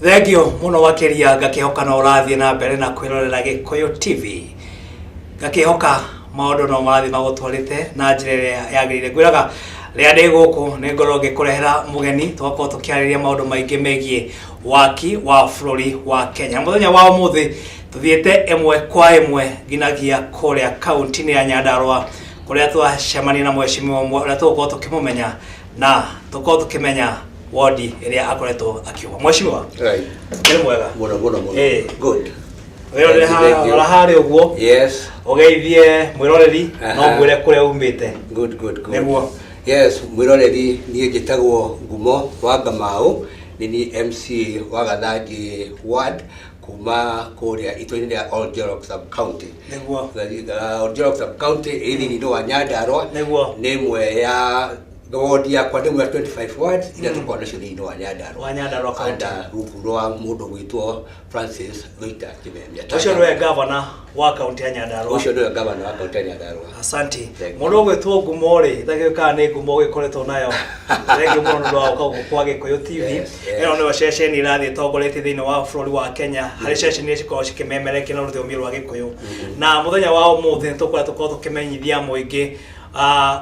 Thengio mũno makĩria. Ngakĩhoka no ũrathiĩ na mbere na kwĩrorera Gĩkũyũ TV. Ngakĩhoka maũndũ no marathiĩ magũtwarĩte na njĩra ĩrĩa yagĩrĩire. Ngwĩraga rĩrĩa ndĩ gũkũ nĩ ngorwo ngĩkũrehera mũgeni, tũgakorwo tũkĩarĩrĩria maũndũ maingĩ megiĩ waki wa bũrũri wa Kenya. Mũthenya wa ũmũthĩ tũthiĩte ĩmwe kwa ĩmwe nginagia kũrĩa kaunti-inĩ ya Nyandarũa, kũrĩa twacemania na mheshimiwa ũmwe ũrĩa tũgũkorwo tũkĩmũmenya na tũkorwo tũkĩmenya wodi ĩrĩa akoretwo akiuga. Mheshimiwa, nĩ mwega? Mũno mũno mũno. Good. Wĩrorere. Thank you, thank you. Rora harĩa ũguo. Ũgeithie mwĩroreri no mwĩre kũrĩa umĩte. Good. Nĩguo. Yes, mwĩroreri, niĩ njĩtagwo Ngumo wa Ngamau, nĩ niĩ MCA wa Gathanji Ward kuma kũrĩa itũra-inĩ rĩa Oljorok Sub County. Oljorok Sub County ĩ thĩinĩ wa Nyandarua. Nĩ ĩmwe ya ward yakwa, nĩ ĩmwe ya 25 wards iria tũkoragwo nacio thĩinĩ wa Nyandarua. Wa Nyandarua County. Under rungu rwa mũndũ gwĩtwo Francis Thuita Kimemia. Ũcio nĩwe gavana wa kaunti ya Nyandarua. Ũcio nĩwe gavana wa kaunti ya Nyandarua. Asanti. Thank you. Mũndũ ũgwĩtwo Ngumo rĩ, itagĩũkaga nĩ ngumo ũgĩkoretwo nayo. Thengiũ mũno nĩ ũndũ wa gũka gũkũ kwa Gĩkũyũ TV. Ĩno nĩyo ceceni ĩrathiĩ ĩtongoretie thĩinĩ wa bũrũri wa Kenya harĩ ceceni iria cikoragwo cikĩmemerekia na rũthiomi rwa Gĩkũyũ. Na mũthenya wa ũmũthĩ nĩ tũkoretwo tũkorwo tũkĩmenyithia mũingĩ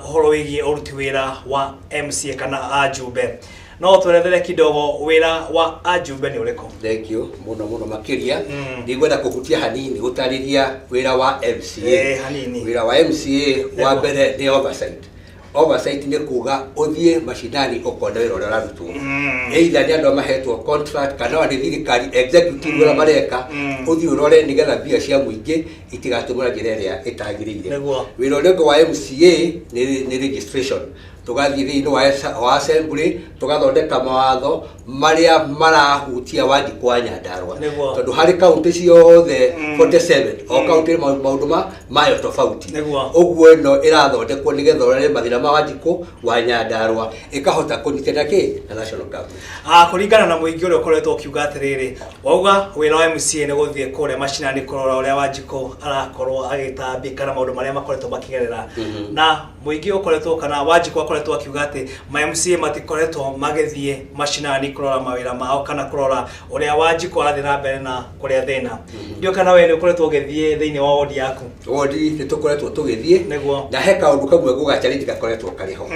ũhoro wĩgiĩ ũruti wĩra wa MCA kana ajumbe. No twerethere kidogo wĩra wa ajumbe nĩ ũrĩkũ? Thank you mũno mũno makĩria. Ndigwenda kũhutia hanini gũtarĩria wĩra wa MCA. Hanini. Wĩra wa MCA wa mbere nĩ oversight. Oversight nĩ kuga ũthiĩ macinani ũkone wĩra ũrĩa ũrarutwo, either nĩ andũ arĩa mahetwo contract kana ona nĩ thirikari executive ũrĩa mareka. Ũthiĩ ũrore nĩgetha mbia cia mũingĩ itigatũmĩrwo na njĩra ĩrĩa ĩtagĩrĩire. Wĩra ũrĩa ũngĩ wa MCA nĩ registration. Tũgathiĩ thĩinĩ wa assembly, tũgathondeka mawatho marĩa marahutia Wanjikũ wa Nyandarua, tondũ harĩ kaunti ciothe 47, o kaunti ĩ maũndũ mayo tofauti. Ũguo ĩno ĩrathondekwo nĩgetha ũrore mathĩna ma Wanjikũ wa Nyandarua, ĩkahota kũnyitana kĩ na national government. Kũringana na mũingĩ ũrĩa ũkoretwo ũkiuga atĩrĩrĩ, wauga wĩra wa MCA nĩ gũthiĩ kũrĩa macinani kũrora ũrĩa Wanjikũ arakorwo agĩtambĩka na maũndũ marĩa makoretwo makĩgerera, na mũingĩ ũkoretwo kana Wanjikũ akoretwo akiuga atĩ ma MCA matikoretwo magĩthiĩ macinani kũrora mawĩra mao kana kũrora ũrĩa Wanjikũ arathiĩ na mbere na kũrĩa thĩna. Ndiũ kana we nĩ ũkoretwo ũgĩthiĩ thĩinĩ wa wodi yaku? Wodi nĩ tũkoretwo tũgĩthiĩ. Na he kaũndũ kamwe nguga challenge gakoretwo karĩ ho.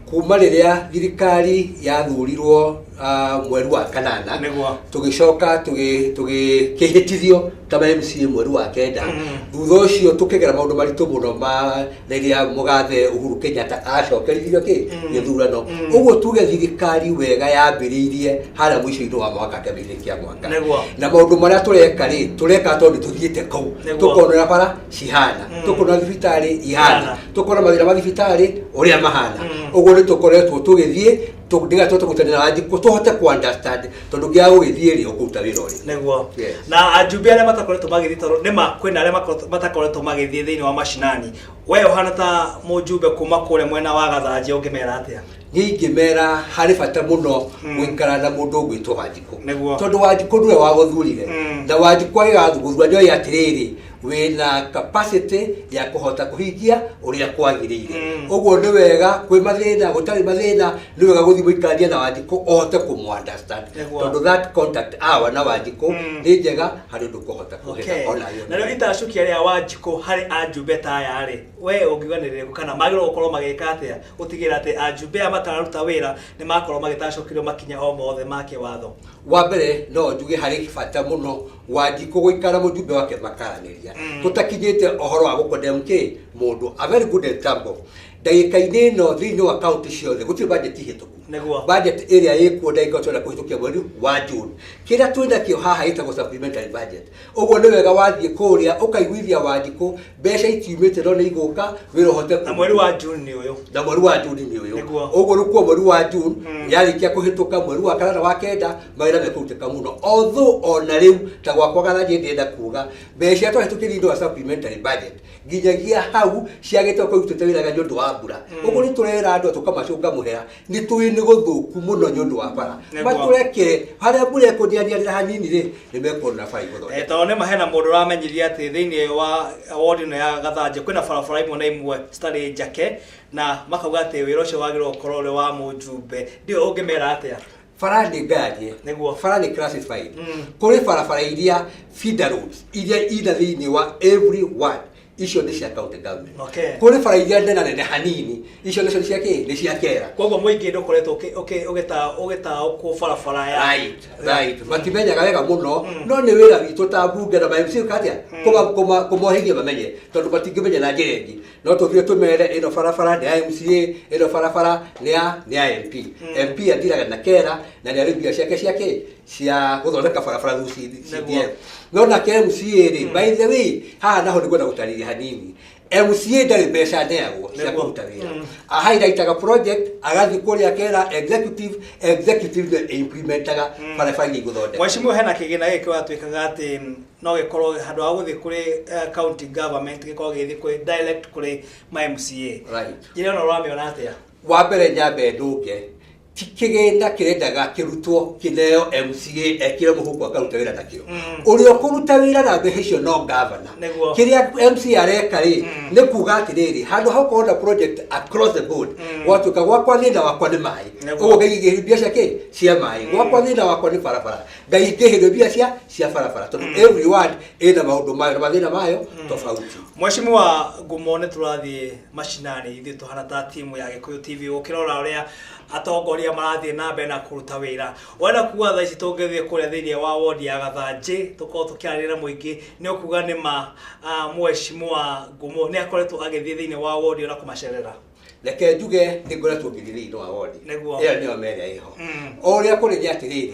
Kuma rĩrĩa thirikari yathurirwo mweri wa kanana, tũgĩcoka tũgĩkĩhĩtithio ta ma MCA mweri wa kenda. Thutha ũcio tũkĩgera maũndũ maritũ mũno ma rĩrĩa mũgathe Uhuru Kenyatta acokerithirio kĩ gĩthurano. Ũguo tuge thirikari wega yambĩrĩirie harĩa mũico-inĩ wa mwaka, kĩambĩrĩria kĩa mwaka. Na maũndũ marĩa tũreka rĩ, tũreka tondũ tũthiĩte kũu, tũkona ũrĩa bara cihana, tũkona thibitarĩ ihana, tũkona mathĩna ma thibitarĩ ũrĩa mahana. Ũguo nĩ tũkoretwo tũgĩthiĩ nĩgetha tũhote kũrutanĩra na Wanjikũ, tũhote ku understand, tondũ ũngĩaga gũgĩthiĩ rĩ, ũkũruta wĩra ũrĩkũ? Na ajumbe arĩa matakoretwo magĩthiĩ, tondũ nĩma kwĩna arĩa matakoretwo magĩthiĩ thĩinĩ wa macinani, we ũhana ta mũjumbe kuma kũrĩa mwena wa Gathanjĩ, ũngĩmera atĩa? Niĩ ingĩmera harĩ bata mũno gũikara na mũndũ ũgwĩtwo Wanjikũ, tondũ Wanjikũ nĩwe wagũthurire. Na Wanjikũ agĩgathugũthura nĩoĩ atĩrĩrĩ, wĩna capacity ya kũhota kũhingia ũrĩa kwagĩrĩire. Ũguo nĩ wega, kwĩ mathĩna, gũtarĩ mathĩna, nĩ wega gũthiĩ mũikaranie na Wanjikũ ũhote kũmũ understand, tondũ that contact hour na Wanjikũ nĩ njega harĩ ũndũ kũhota kũhĩta. Ona yo. Na rĩo itacukia rĩa Wanjikũ harĩ ajumbe ta aya rĩ, we ũngiuga nĩ rĩrĩkũ, kana magĩrĩirwo gũkorwo magĩka atĩa gũtigĩrĩra atĩ ajumbe aya matararuta wĩra nĩ makorwo magĩtacũkĩrio makinya o mothe ma kĩwatho? Wa mbere no njuge harĩ bata mũno Wanjikũ gũikara mũjumbe wake makaranĩria, tũtakinyĩte ũhoro wa gũkondem kĩ mũndũ. A very good example, ndagĩka-inĩ ĩno thĩinĩ wa kaunti ciothe gũtirĩ budget hĩtũku. Budget ĩrĩa ĩkuo ndagĩka tũrenda kũhĩtũkia mweri wa June, kĩrĩa twĩnakĩo haha gĩtagwo supplementary budget. Ũguo nĩ wega wathiĩ kũrĩa ũkaiguithia Wanjikũ mbeca itiumĩte no nĩ igũka, wĩra ũhote Na mweri wa June nĩ ũyũ. Na mweri wa June nĩ ũyũ. Ũguo rĩu kuo mweri wa June yarĩkia kũhĩtũka, mweri wa kanana, wa kenda, mawĩra mekũrutĩka mũno. Although ona rĩu ta gwakwa Gathanjĩ, ndĩrenda kuga mbeca iria twahĩtũkĩrie indo wa supplementary budget nginyagia hau ciagĩte kũrutĩte wĩra nĩ ũndũ wa mbura. Ũguo nĩ tũrera andũ tũkamacũnga mũhera, nĩ tũĩ nĩ gũthũku mũno nĩ ũndũ wa bara. Matũrekere harĩa mbura ĩkũnianiarĩra hanini rĩ, nĩ mekuona bara igũthondeka. Tondũ nĩma hena mũndũ ũramenyithia atĩ thĩinĩ wa ward ĩno ya Gathanjĩ kwĩna barabara imwe na imwe citarĩ njake, na makauga atĩ wĩra ũcio wagĩrĩirwo gũkorwo ũrĩ wa mũjumbe. Ndiũĩ ũngĩmera atĩa? Bara nĩ ngayanie. Bara nĩ classified. Kũrĩ barabara iria feeder roads iria ina thĩinĩ wa every ward, icio nĩ cia county government. Kũrĩ bara iria nene nene hanini, icio nacio nĩ cia kĩ? Nĩ cia kera. Koguo mũingĩ ndũkoretwo ũgĩtaũkwo barabara ya Right, matimenyaga wega mũno, no nĩ wĩra witũ ta mbunge na ma MC katia kũmohĩgia mamenye, tondũ matingĩmenya na njĩra ĩngĩ. No tũthiĩ tũmere ĩno barabara nĩ ya MCA, ĩno barabara nĩ ya MP. MP athiraga na kera na nĩ arĩ mbia ciake cia kĩ cia gũthondeka barabara through CDF. No nake MCA rĩ, by the way, haha naho nĩngwenda gũtarĩria hanini. MCA ndarĩ mbeca neagwo cia kũruta wĩra. Ahighlightaga project, agathiĩ kũrĩa kera executive nĩ implementaga barabara iria igũthondeka. Mheshimiwa, hena kĩgĩna gĩkĩ watuĩkaga atĩ no gĩkorwo handũ ha gũthiĩ kũrĩ county government gĩkorwo gĩgĩthiĩ kũrĩ direct kũrĩ ma MCA. Njĩra ĩno ũramĩona atĩa? Wa mbere nyambe ndũnge, ti kĩgĩna kĩrendaga kĩrutwo kĩneo MCA ekĩre mũhuko akaruta wĩra nakĩo. Ũrĩa ũkũruta wĩra na mbeca icio no governor. Kĩrĩa MCA areka rĩ, nĩ kuga atĩrĩrĩ, handũ ha gũkorwo na project across the board, gwatuĩka gwakwa thĩna wakwa nĩ maĩ, ũguo ngaigĩrĩria mbia cia kĩ cia maĩ, gwakwa thĩna wakwa nĩ barabara, ngaingĩhĩrio mbia cia barabara, tondũ every ward ĩna maũndũ mayo na mathĩna mayo tofauti. Mheshimiwa Ngumo, nĩ tũrathiĩ macinani ithuĩ tũhana ta timu ya Gĩkũyũ TV gũkĩrora ũrĩa atongoria marathiĩ na mbere na kũruta wĩra. Wenda kuga thaa ici tũngĩthiĩ kũrĩa thĩinĩ wa wodi ya Gathanjĩ tũkorwo tũkĩaranĩria na mũingĩ, nĩ ũkuga nĩ ma Mheshimiwa Ngumo nĩ akoretwo agĩthiĩ thĩinĩ wa wodi ona kũmacerera? Reke njuge nĩ ngoretwo ngĩthiĩ thĩinĩ wa wodi. Ĩyo nĩyo mera ĩho. O ũrĩa kũrĩ nĩ atĩrĩrĩ,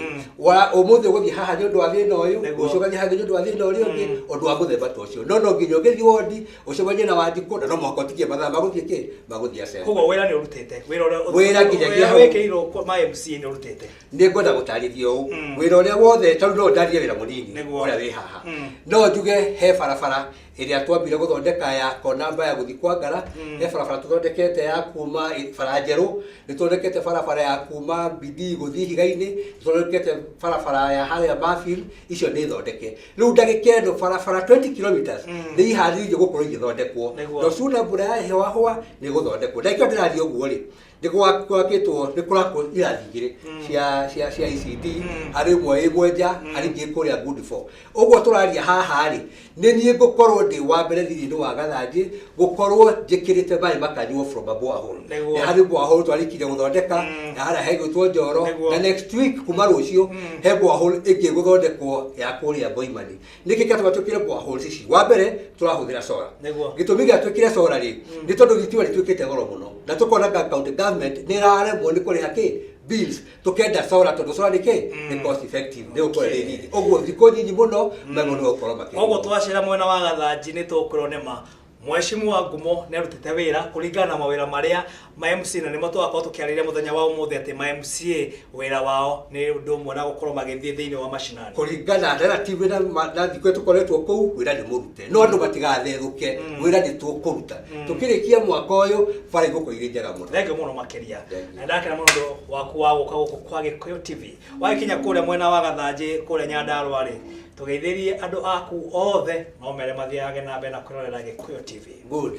ũmũthĩ ũgũthiĩ haha nĩ ũndũ wa thĩna ũyũ, rũciũ ũgathiĩ haha nĩ ũndũ wa thĩna ũrĩa ũngĩ, ũndũ wa mũthemba ta ũcio. No nginya ũngĩthiĩ wodi, ũcemanie na Wanjikũ, na no mũhaka ũtigie mathaa magũthiĩ kĩ? Magũthiĩ assembly. Koguo wĩra nĩ ũrutĩte. Wĩra ũrĩa Wĩra nginyagia hau. wĩkĩirwo ma MCA nĩ ũrutĩte. Nĩ ngwenda gũtarĩria ũũ. Wĩra ũrĩa wothe, tondũ no ndarie wĩra mũnini ũrĩa wĩ haha. No njuge he barabara ĩrĩa twambire gũthondeka ya kona mbaya gũthiĩ kwa Ngara, he barabara tũthondekete ya kuma bara njerũ, nĩ tũthondekete barabara ya kuma Bidii gũthiĩ Ihiga-inĩ, nĩ tũthondekete barabara ya harĩa Mafield, icio nĩ thondeke. Rĩu ndagĩka ĩno barabara 20 kilometers nĩ iharĩrĩirio gũkorwo igĩthondekwo. No sooner mbura yahũahũa nĩ ĩgũthondekwo. Ndagĩka ĩyo ndĩraria ũguo rĩ, nĩ gwakĩtwo, nĩ kũrakwo irathi igĩrĩ cia ECD, harĩ ĩmwe ĩ Mwenja, harĩ ĩngĩ kũrĩa Good Four. Ũguo tũraria haha rĩ, nĩ niĩ ngũkorwo ndĩ wa mbere thĩinĩ wa Gathanjĩ gũkorwo njĩkĩrĩte maĩ makanyuo from a borehole. Nĩ harĩ borehole twarĩkirie gũthondeka, na harĩa hegwĩtwo Njoro, na next week kuma rũciũ he borehole ĩngĩ ĩgũthondekwo ya kũrĩa Boimani. Nĩkĩ kĩratũma twĩkĩre borehole ici? Wa mbere tũrahũthĩra solar. Gĩtũmi gĩa twĩkĩre solar rĩ, nĩ tondũ thitima rĩtuĩkĩte goro mũno, na tũkona county government nĩ ĩraremwo nĩ kũrĩha kĩ bills, tũkenda solar tondũ solar nĩ kĩ? Nĩ cost effective, nĩ gũkorwo ĩrĩ nini. Ũguo thikũ nyinyi mũno memo nĩ gũkorwo makĩrĩa. Koguo twacera mwena wa Gathanjĩ nĩ tũkwĩrwo nĩ ma Mheshimiwa Ngumo nĩ arutĩte wĩra kũringana na mawĩra marĩa ma MCA, na nĩmo tũgakorwo tũkĩarĩria mũthenya wa ũmũthĩ atĩ ma MCA wĩra wao nĩ ũndũ ũmwe na gũkorwo magĩthiĩ thĩinĩ wa macinani. Kũringana relative na thikũ tũkoretwo kũu, wĩra nĩ mũrute, no andũ matigathethũke, wĩra nĩ tũkũruta. Tũkĩrĩkia mwaka ũyũ bara igũkorwo irĩ njega mũno. Thengiũ mũno makĩria. Na ndakena mũno ũndũ waku wa gũka gũkũ kwa Gĩkũyũ TV. Wagĩkinya kũrĩa mwena wa Gathanjĩ kũrĩa Nyandarũa rĩ, tũgeithĩrie andũ aku othe no mere mathiage na mbere na kwĩrorera Gĩkũyũ TV. Good.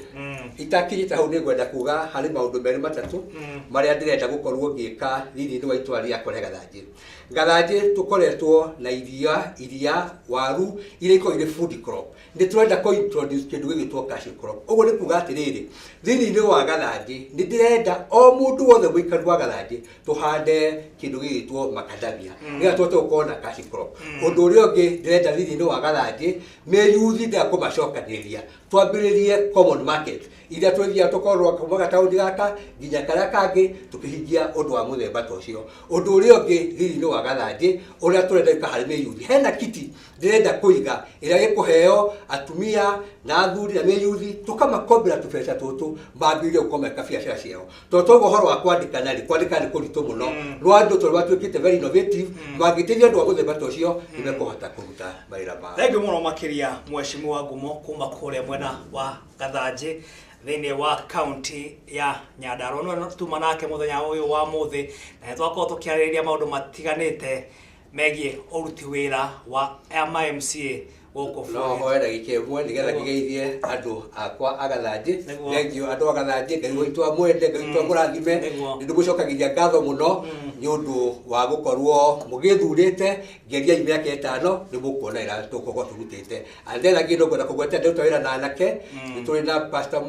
Itakinyĩte hau nĩ ngwenda kuga harĩ maũndũ merĩ matatũ marĩa ndĩrenda gũkorwo ngĩka thĩinĩ wa itũra rĩakwa rĩa Gathanjĩ. Gathanjĩ tũkoretwo na iria, waru iria ikoragwo irĩ food crop. Nĩ tũrenda kũ introduce kĩndũ gĩgwĩtwo cash crop. Ũguo nĩ kuga atĩrĩrĩ, thĩinĩ wa Gathanjĩ nĩ ndĩrenda o mũndũ wothe mũikari wa Gathanjĩ tũhande kĩndũ gĩgwĩtwo macadamia, nĩgetha tũhote gũkorwo na cash crop. Ũndũ ũrĩa ũngĩ ndĩrenda thĩinĩ wa Gathanjĩ, mĩyuthi ndĩrenda kũmacokanĩrĩria twambĩrĩrie common market iria twĩthiaga tũkorwo kuma gataũni gaka nginya karĩa kangĩ tũkĩhingia ũndũ wa mũthemba ta ũcio. Ũndũ ũrĩa ũngĩ thĩinĩ wa Gathanjĩ ũrĩa tũrenda gwĩka harĩ mĩyuthi, hena kiti ndĩrenda kũiga ĩrĩa ĩkũheo atumia na athuri na mĩyuthi, tũkamakombera tũbeca tũtũ mambĩrĩrie gũkorwo meka biacara ciao. Tondũ twauga ũhoro wa kwandĩkana rĩ, kwandĩkana nĩ kũritũ mũno, no andũ tondũ matuĩkĩte very innovative, mangĩteithia andũ a mũthemba ta ũcio nĩ mekũhota kũruta mawĩra mao. Thengiũ mũno makĩria Mheshimiwa Ngumo kuma kũrĩa mwena wa Gathanjĩ thĩinĩ wa kaunti ya Nyandarua. Nĩwe tuma nake mũthenya ũyũ wa mũthĩ, na nĩ twakorwo tũkĩarĩrĩria maũndũ matiganĩte megiĩ ũruti wĩra wa MCA Gũkũ No hoe ndagĩka ĩmwe nĩgetha ngĩgeithie andũ akwa a Gathanjĩ. Thengiũ andũ a Gathanjĩ, Ngai witũ amwende, Ngai witũ amũrathime. Nĩ ndĩmũcokagĩria ngatho mũno nĩ ũndũ wa gũkorwo mũgĩthurĩte. Ngeriai mĩaka 5, nĩ mũkuona wĩra tũgũkorwo tũrutĩte. And then again, ngwenda kũgweta ndĩruta wĩra na anake. Nĩ tũrĩ na Pastor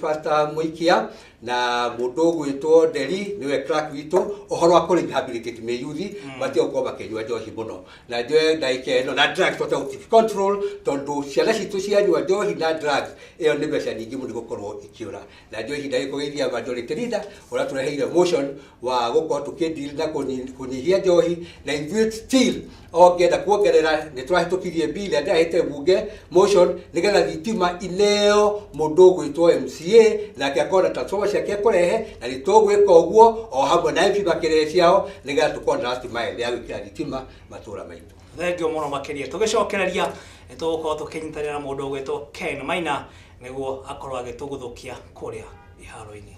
Pastor Mũikia na mũndũ ũgwĩtwo Nderi, nĩwe clerk witũ, ũhoro wa kũ rehabilitate mĩyuthi matige gũkorwo makĩnyua njohi mũno. Na njoe ndagĩka ĩno na drugs tũhote gũ control, tondũ ciana citũ cianyua njohi na drugs, ĩyo nĩ mbeca nyingĩ mũno igũkorwo ikĩũra. Na njoe ihinda rĩrĩ kũgeithia majority leader ũrĩa tũreheire motion wa gũkorwo tũkĩ na kũnyihia njohi, na ithuĩ still ongĩenda kuongerera nĩ tũrahĩtũkirie bill ĩrĩa ndĩrahĩte bunge motion nĩgetha thitima ineo mũndũ ũgwĩtwo MCA, nake akorwo na transformer ciake ekũrehe, na nĩ tũgwĩka ũguo o hamwe na MP makĩrehe ciao nĩgetha tũkorwo na last mile ya gwĩkĩra thitima matũra maitũ. Thengio mũno makĩria. Tũgĩcokereria nĩ tũgũkorwo tũkĩnyitanĩra na mũndũ ũgwĩtwo Ken Maina nĩguo akorwo agĩtũguthũkia kũrĩa iharo-inĩ.